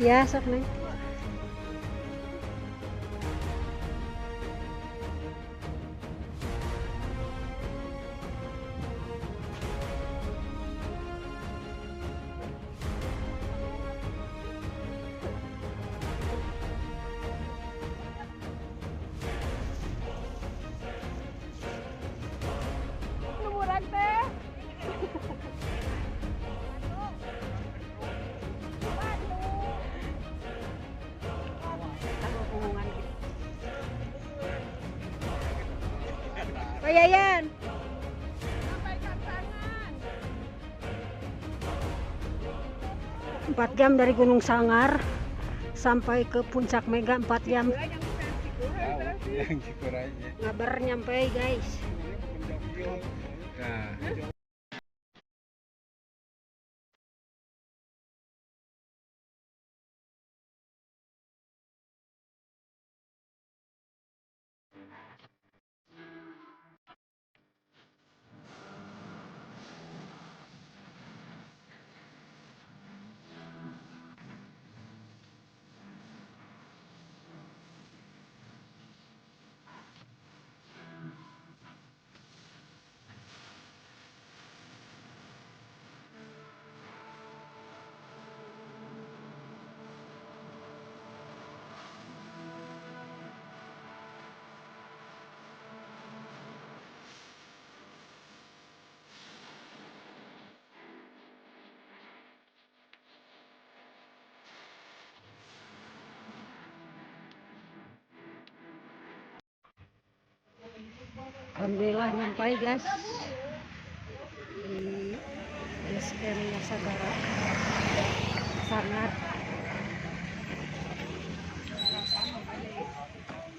Ya, sok, Neng. Murag teh. Hubungan gitu. Pak Yayan. Sampaikan tangan. 4 jam dari Gunung Sangar sampai ke Puncak Mega 4 jam. Yang versi Yang Cikuray-nya. Ngabar nyampe, guys. Nah. Alhamdulillah nyampe, guys, di rest area Sagara Sangar.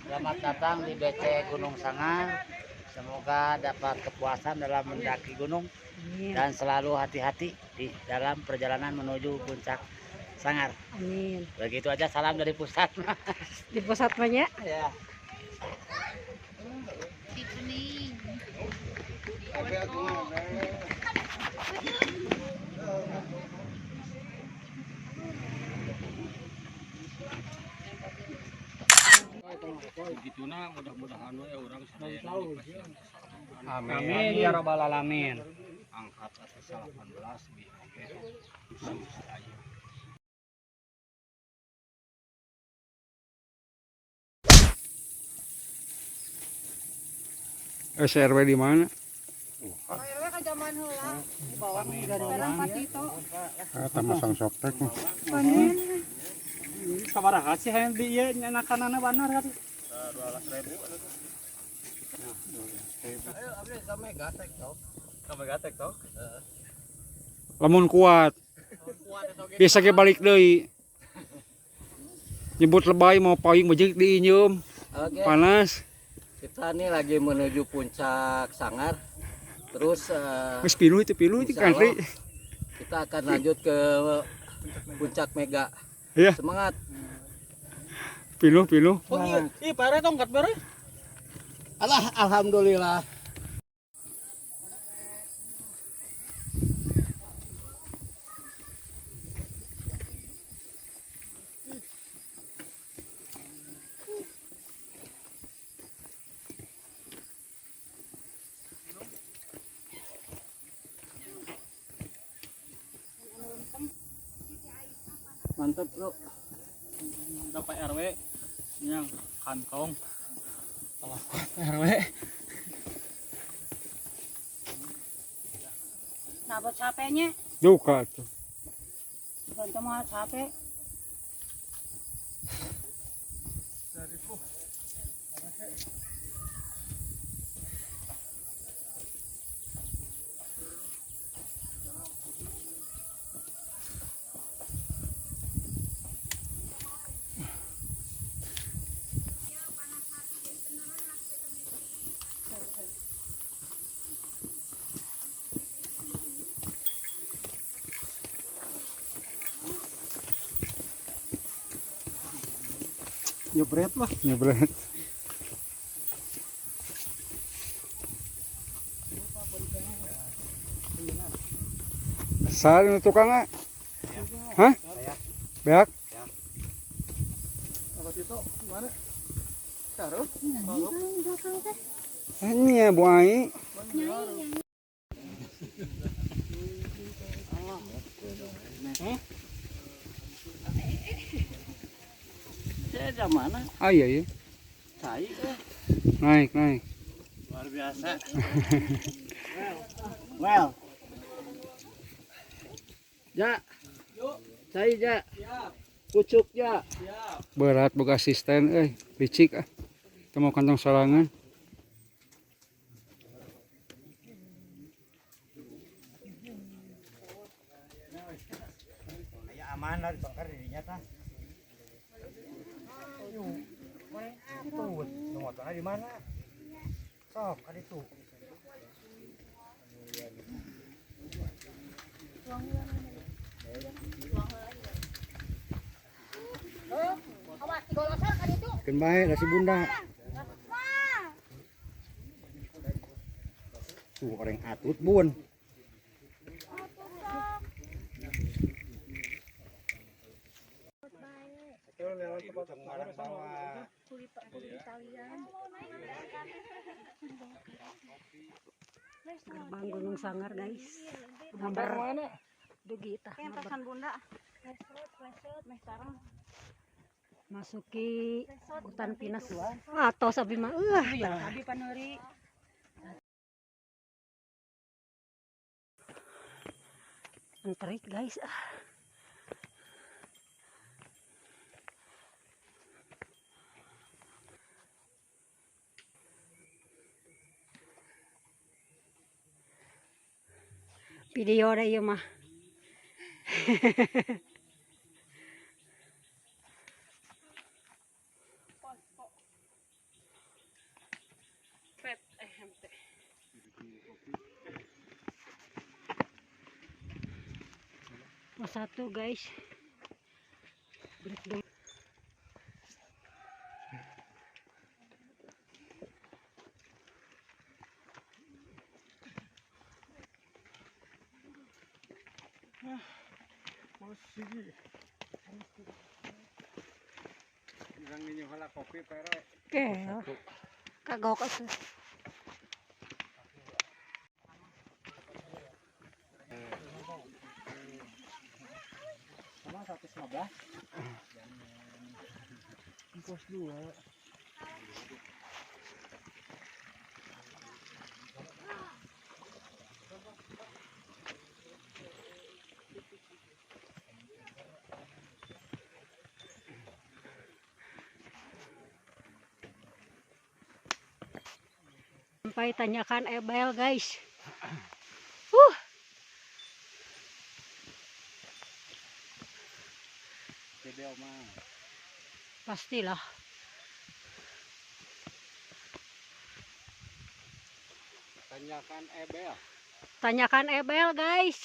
Selamat datang di BC Gunung Sangar. Semoga dapat kepuasan dalam mendaki gunung. Amin. Dan selalu hati-hati di dalam perjalanan menuju puncak Sangar. Amin. Begitu aja, salam dari pusat. Di pusat banyak. Ya. Begituna mudah-mudahan we urang sadaya. Amin. Ya rabbal alamin. Angkat atas 18 bi oke. SRW di mana? RW kan zaman heula di bawah sekarang Patito. Ah, tamasang soptek mah. Sabaraha sih hayang di ieu nyanakanana banar kan? 12.000. Ayo abdi ka Megatek tok. Ka Megatek tok. Lamun kuat. Bisa ke balik deui. Nyebut lebay mau payung bejek diinjem. Oke, Panas. kita nih lagi menuju puncak Sangar. Terus Geus pilu itu pilu itu insya kantri. Allah kita akan lanjut ke puncak Mega. Iya. Semangat. Pilu pilu. Oh iya, iya pare tongkat bare. Alah, alhamdulillah. Mantap, Bro. Dapat RW yang kantong. RW. Nah, buat capeknya, Duka tuh. bantu mah capek. Nyebret lah, nyebret. Sar nu tukang ah? Hah? Beak? Itu mana? Taruh. Nya Bu Ai. Saya mana? Ah iya iya. Cai eh. Naik naik. Luar biasa. Well. Ja. Cai ja. Pucuk ja. Berat boga asisten euy, licik ah. Teu mau kantong sorangan. Ya aman lah dibongkar dirinya tah. Tuh, motornya di mana? Sok, kan itu. Awas digolosor kan itu. Keun bae da si bunda. Tuh orang atut bun. Gerbang Gunung Sangar guys. Gambar dugi tah. Pentasan bunda. Lesot, Masuki hutan pinus. Atos abi mah eueuh. Abi panuri. Terik guys. Ah. Video da ieu mah. Pos 1 guys. Break dulu. Oke. Kagok atuh. Sama 115. Pos 2. Sampai tanyakan Ebel guys. Ebel mah. Pastilah. Tanyakan Ebel. Tanyakan Ebel guys.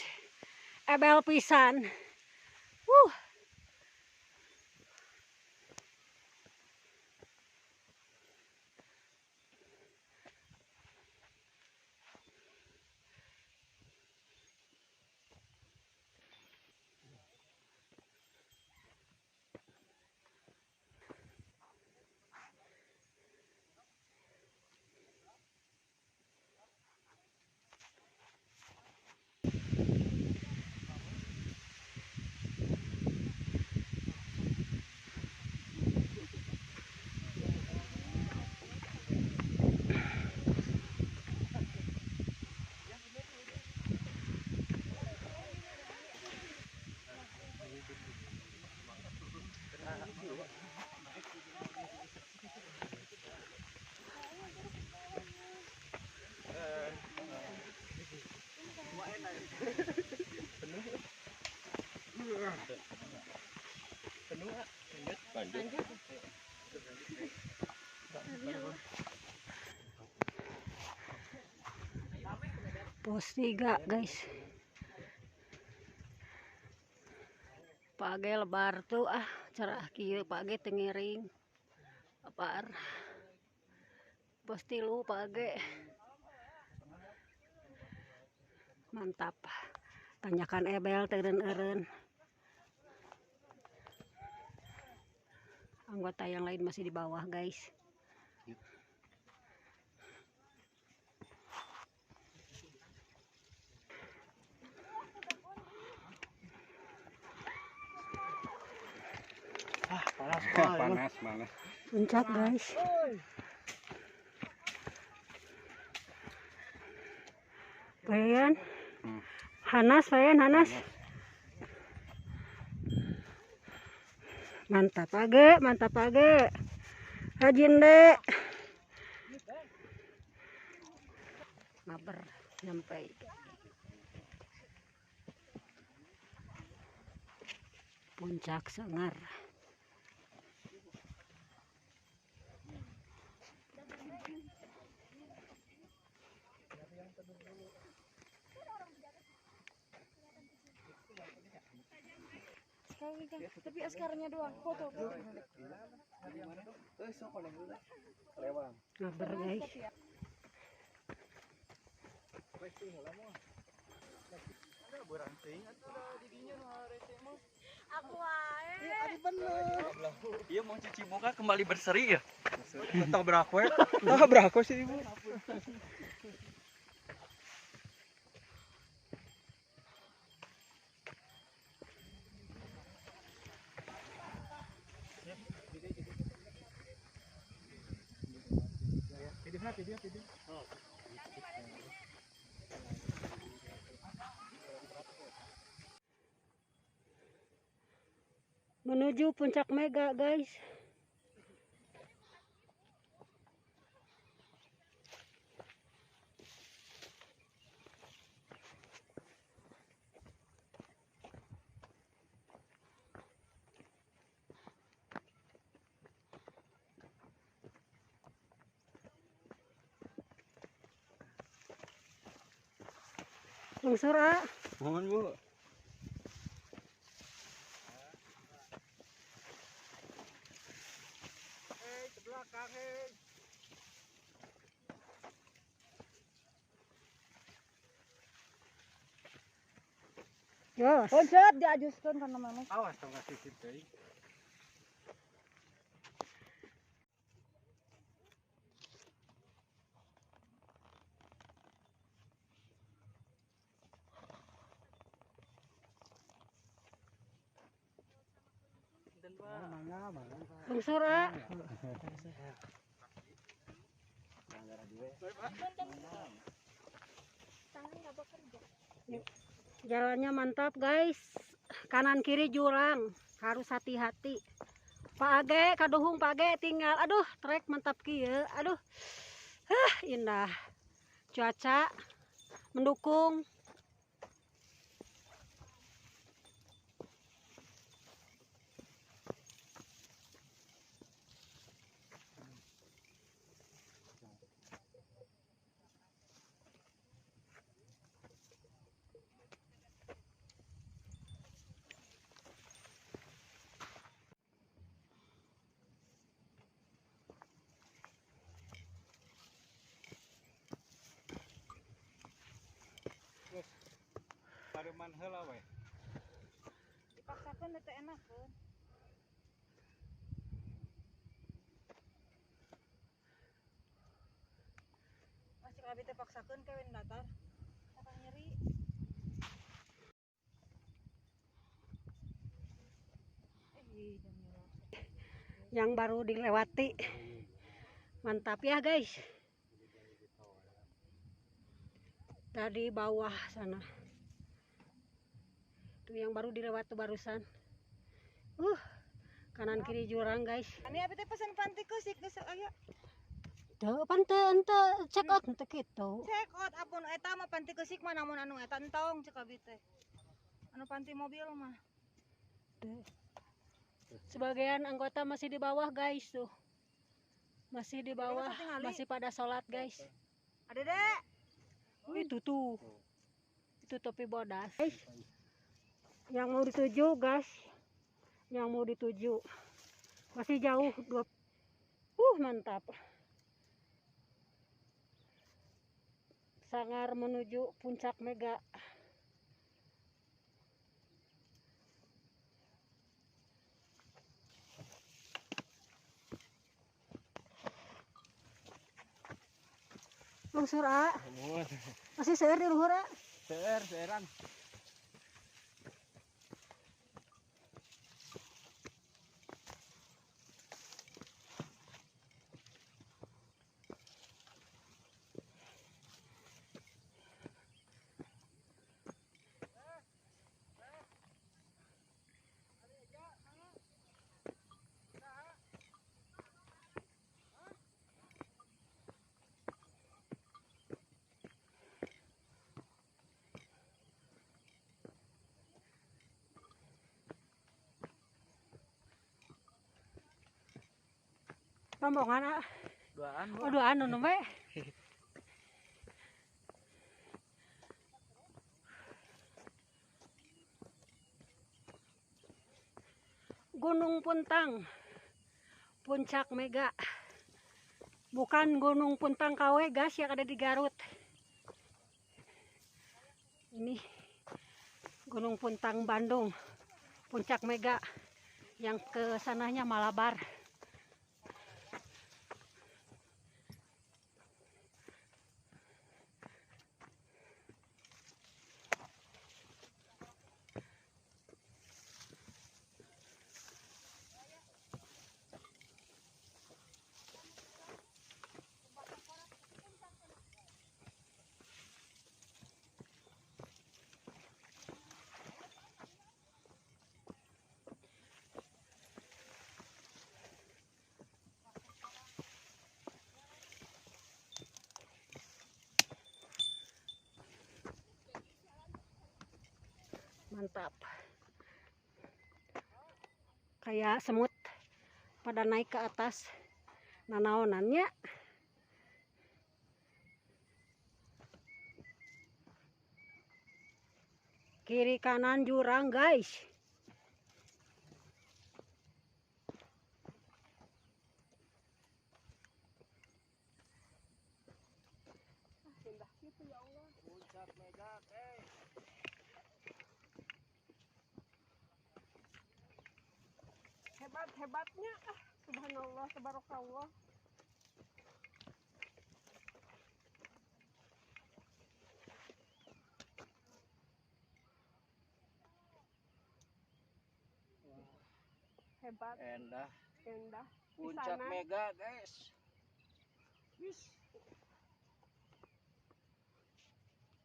Ebel pisan. Pos 3 guys. Page lebar tuh ah cerah kieu page teu ngiring. Lebar. Pos 3 page. Mantap. Tanyakan Ebel teu eureun-eureun. Anggota yang lain masih di bawah, guys. Panas, Panas, panas. Puncak, guys. Bayan. Hanas, Bayan, Hanas. Mantap age, mantap age. Rajin dek. Maber nyampe. Puncak Sangar. Tapi askarnya doang foto. Maber, guys. Iya mau cuci muka kembali berseri ya. Entah berapa ya? Entah berapa sih ibu? Menuju Puncak Mega, guys. Lungsur, ah. Mohon, Bu. Jos. Loncat diajuskeun kana mana. Awas tong kasih sip deui. Lungsur, ah. Jalannya mantap, guys. Kanan kiri jurang, harus hati-hati. Pak Age, kaduhung Pak Age tinggal. Aduh, trek mantap kieu. Aduh. Huh, indah. Cuaca mendukung. Pareman heula we. Dipaksakeun teh enak keun. Masih abi teh paksakeun kawin datar. Apa nyeri? Yang baru dilewati. Mantap ya, guys. Tadi bawah sana. Tuh yang baru dilewati barusan. Kanan kiri jurang, guys. Ani abi teh pesan panti kusik geus aya. Teu pan teu ente check out teu kitu. Check out apun eta mah panti kusik mah namun anu eta entong cek abi teh. Anu panti mobil mah. Tuh. Sebagian anggota masih di bawah, guys, tuh. Masih di bawah, masih pada sholat, guys. Ada dek. Itu tuh. Itu topi bodas. Guys. Yang mau dituju, guys. Yang mau dituju. Masih jauh 2. Mantap. Sangar menuju Puncak Mega. lungsur a. Masih seueur di luhur a. Seueur, seueuran. Rombongan ah. Duaan. Oh, duaan nu we. Gunung Puntang, Puncak Mega. Bukan Gunung Puntang KW guys yang ada di Garut. Ini Gunung Puntang Bandung, Puncak Mega yang ke sananya Malabar. Mantap. Kayak semut pada naik ke atas nanaonannya. Kiri kanan jurang guys. Puncak Mega, guys. Hebat-hebatnya, ah, subhanallah, tabarakallah. Hebat. Endah. Endah. Puncak Mega, guys. Wis.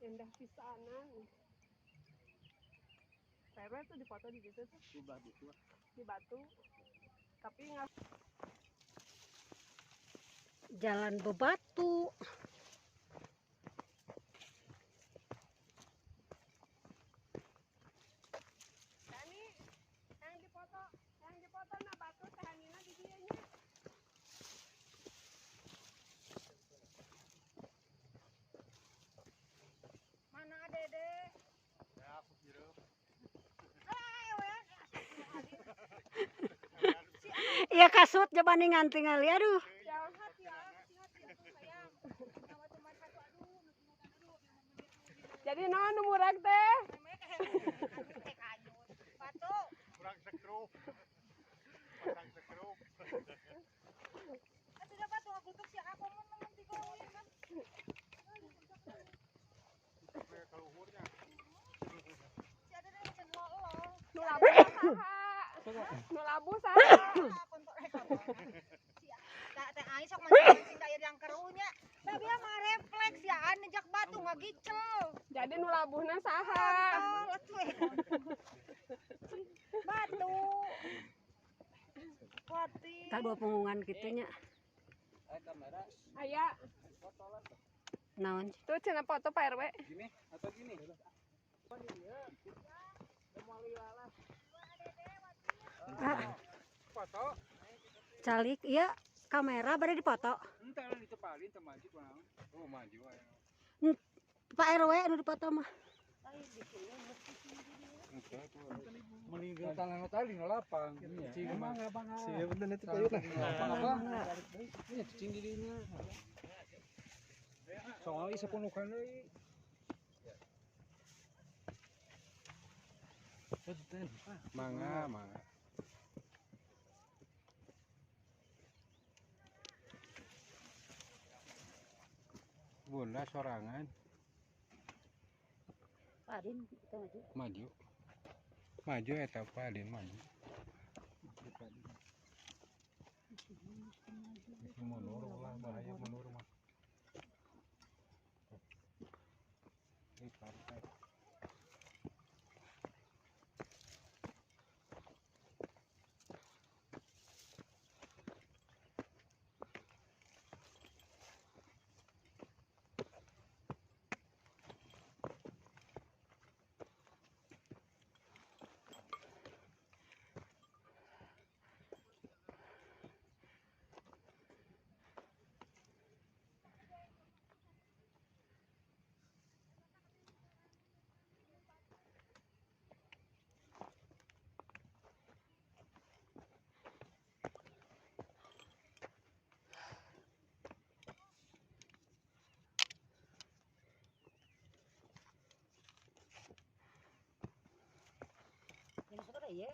Endah pisanan. Rere tuh dipoto di situ tuh. Di batu. Di batu. Tapi nggak. Jalan bebatu. Dani, yang dipoto na batu tahanina di dieu nya. Mana Dede? Ya, aku hirup. Iya kasut jabaningan tingali aduh. Jadi naon nu murag teh? Batu. Kurang sekrup. Kurang sekrup. Atuh da batu ngagutuk sia aku mun mun digawin kan. Kaluhurnya. Si ada deh can lo. Nu labuh saha? Nu labuh saha? Teh aing sok mancing ka yang keruhnya. Tapi mah refleks ya nejak batu ngagicel. Jadi nu labuhna saha? Batu. Wati. Tak dua punggungan kitu nya. Aya. Naon? Tuh cenah foto Pak RW. Gini atau gini? Foto. Calik, iya kamera bade dipoto. Entar itu paling teu maju kunaon. Oh, maju aya. Pak RW nu dipoto mah. Meninggal tangan tadi lapang. Cicing mah. Sia bener itu kayu lapang apa? Ini cicing di dinya. Soalnya sapunukan deui. Mangga, mangga. Bunda sorangan. Pak Adin itu maju. Maju. Maju eta Pak Adin maju. Mundur lah, bahaya mundur mah. Iya.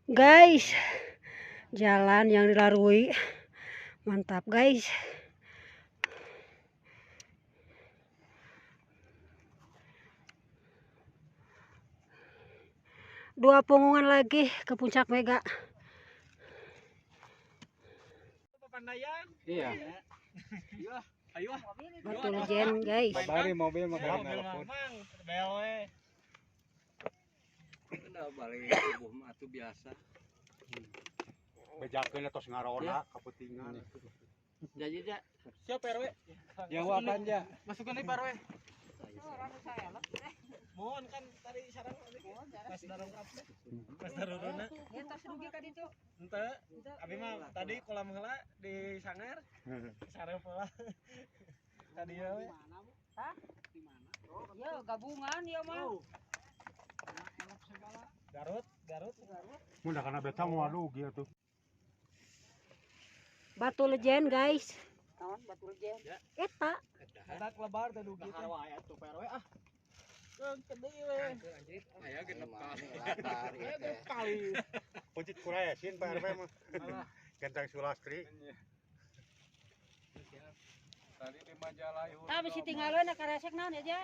Guys, jalan yang dilalui mantap guys. Dua punggungan lagi ke puncak Mega. Iya. Batu Legend guys. Bari mobil mah nelpon. Balik subuh mah atuh biasa. Bejakeun tos ngarona kaputingan. Jadi ja. Siap RW. Jawaban ja. Masukkeun deui Pak RW. Mohon kan tadi sarang pas darong apa? Pas darorona. Ya tos rugi ka ditu. Henteu. Abi mah tadi kolam heula di Sangar. Sareng pola. Tadi we. Hah? Di mana? Ya gabungan ya mah. Garut, Garut. Mun kana beta moal rugi atuh. Batu Legend guys. Naon Batu Legend? Eta. Eta lebar teh dugi teh. Wae atuh Pak RW ah. Keun deui we. Aya genep kali. Genep kali. Puncit kuresin Pak RW mah. Genteng Sulastri. Tadi di majalah. Tah bisi tinggalkeun karesek naon ya, Ja?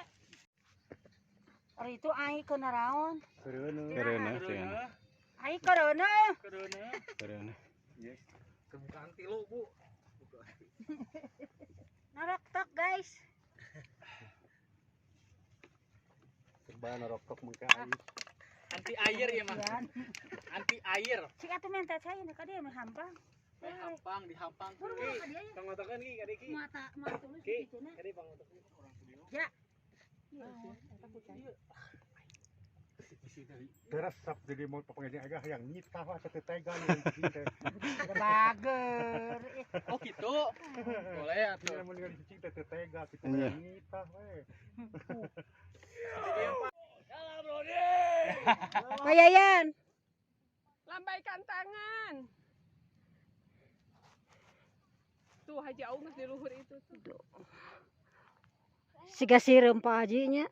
Ari itu ai keur naraon? Kereuneuh cenah. Ai kereuneuh. Kereuneuh. Kereuneuh. Kebukaan tilu, Bu. Naroktok guys. Serba naroktok mengke ai. Anti air ya mah. Anti air. Cik atuh minta cai ka dieu mah hampang. Hampang dihampang. Ki, pangotokeun ki ka dieu ki. Mata mata tulus Ki, gitu na. ka dieu pangotokeun. Ja. Teresap jadi mau pengajian agak yang nyitah lah satu tega nih teh. Bager. Oh gitu. Boleh atuh. Iya mun cicing teh tega kitu yang nyitah we. Pak Yayan. Lambaikan tangan. Tuh Haji Aung di luhur itu tuh. Siga sireum Pak Haji nya.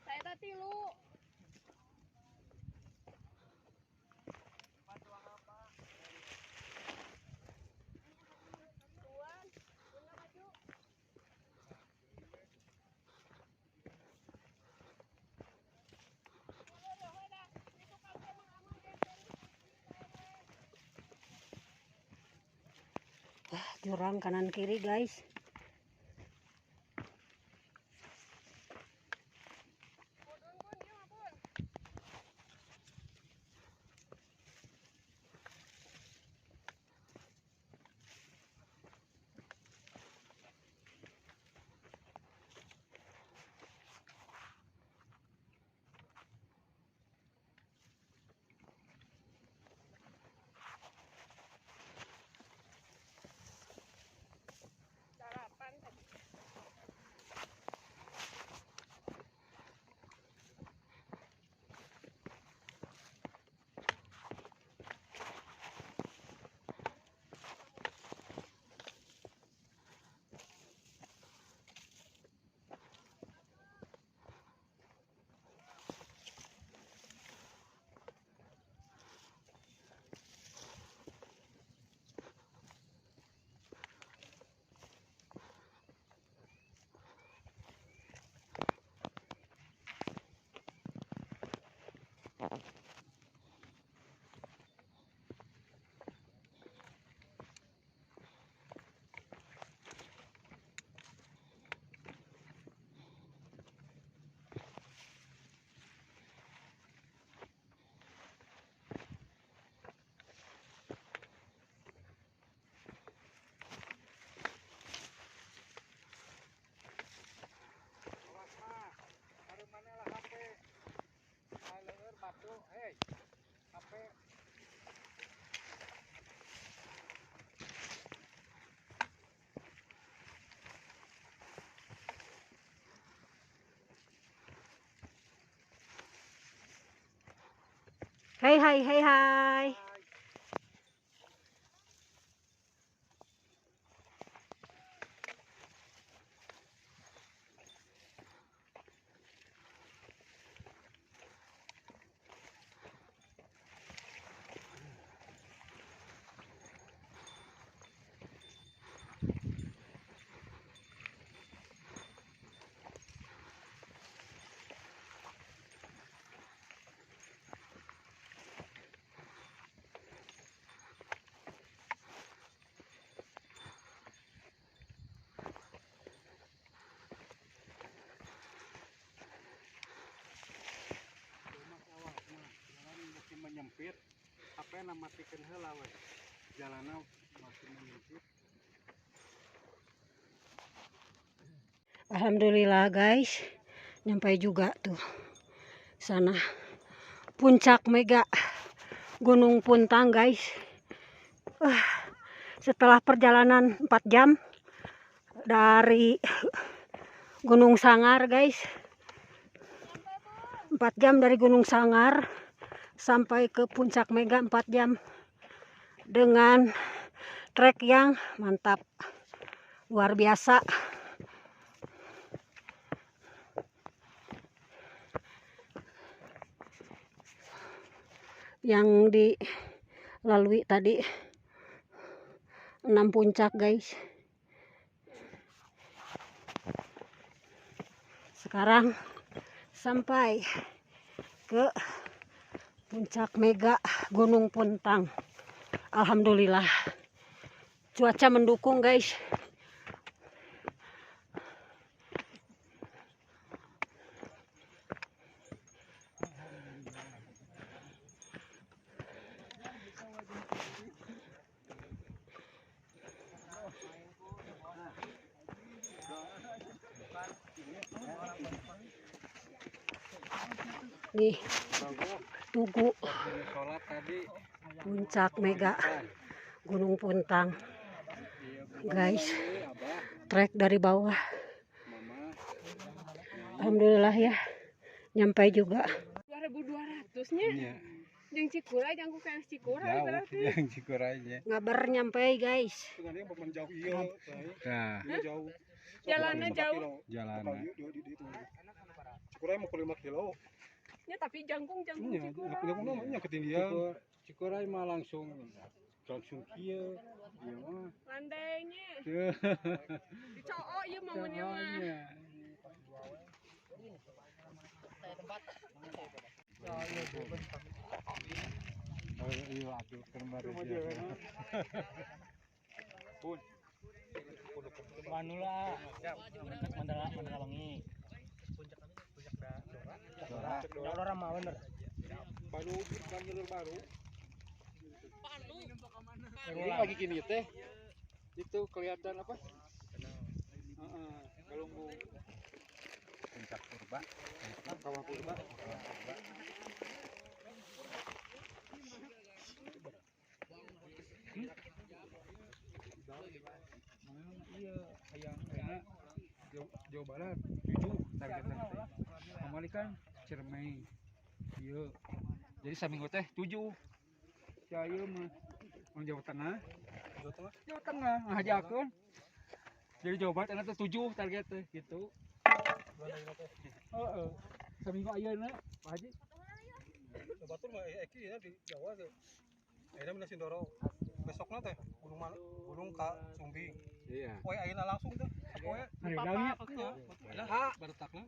Saya tilu. Wah, jurang kanan kiri guys. Hey, hai, hey, hai. Menyempit, apa yang matikan heula we. Jalanna makin menyempit. Alhamdulillah guys, nyampe juga tuh sana puncak Mega Gunung Puntang guys. Setelah perjalanan 4 jam dari Gunung Sangar guys, 4 jam dari Gunung Sangar sampai ke puncak Mega 4 jam dengan trek yang mantap, luar biasa. Yang dilalui tadi 6 puncak guys. Sekarang sampai ke puncak Mega Gunung Puntang. Alhamdulillah cuaca mendukung guys. Nih Tugu puncak Mega Gunung Puntang guys, trek dari bawah. Alhamdulillah ya, nyampe juga. 2200 nya. Yang Cikuray, yang ku kayak Cikuray berarti. Yang Cikuray nya. Ngabar nyampe guys. Nah, jalannya jauh. Jalannya. Cikuray mau 5 kilo. Ya tapi jangkung Cikuray. Jangkung namanya ketinggian. Cikuray mah langsung kieu. Ieu mah landainya. Dicoo ieu mah mun ieu mah. Iya atuh keur Pun. Manula. Mandala Mandala Wangi. Dora mah bener. Baru bukan jalur baru. Ini lagi gini teh. Itu kelihatan apa? Heeh, Galunggung. Puncak Purba. Kawah Purba. Iya, hayang enak Jawa Barat 7 targetnya teh. Kamari kan Ciremai. Iya. Jadi saminggu teh 7. Saya mah orang Jawa Tengah. Jawa Tengah. Jawa Tengah ngajakeun. Jadi Jawa Barat enak teh 7 target teh gitu. Heeh. Saminggu ayeuna Pak Haji. Batur mah eki ya di Jawa teh. Ayeuna mah Sindoro. Besokna teh Gunung Gunung ka Sumbing. Iya. Poe ayeuna langsung teh. Poe Haridangnya. Ah, baretakna.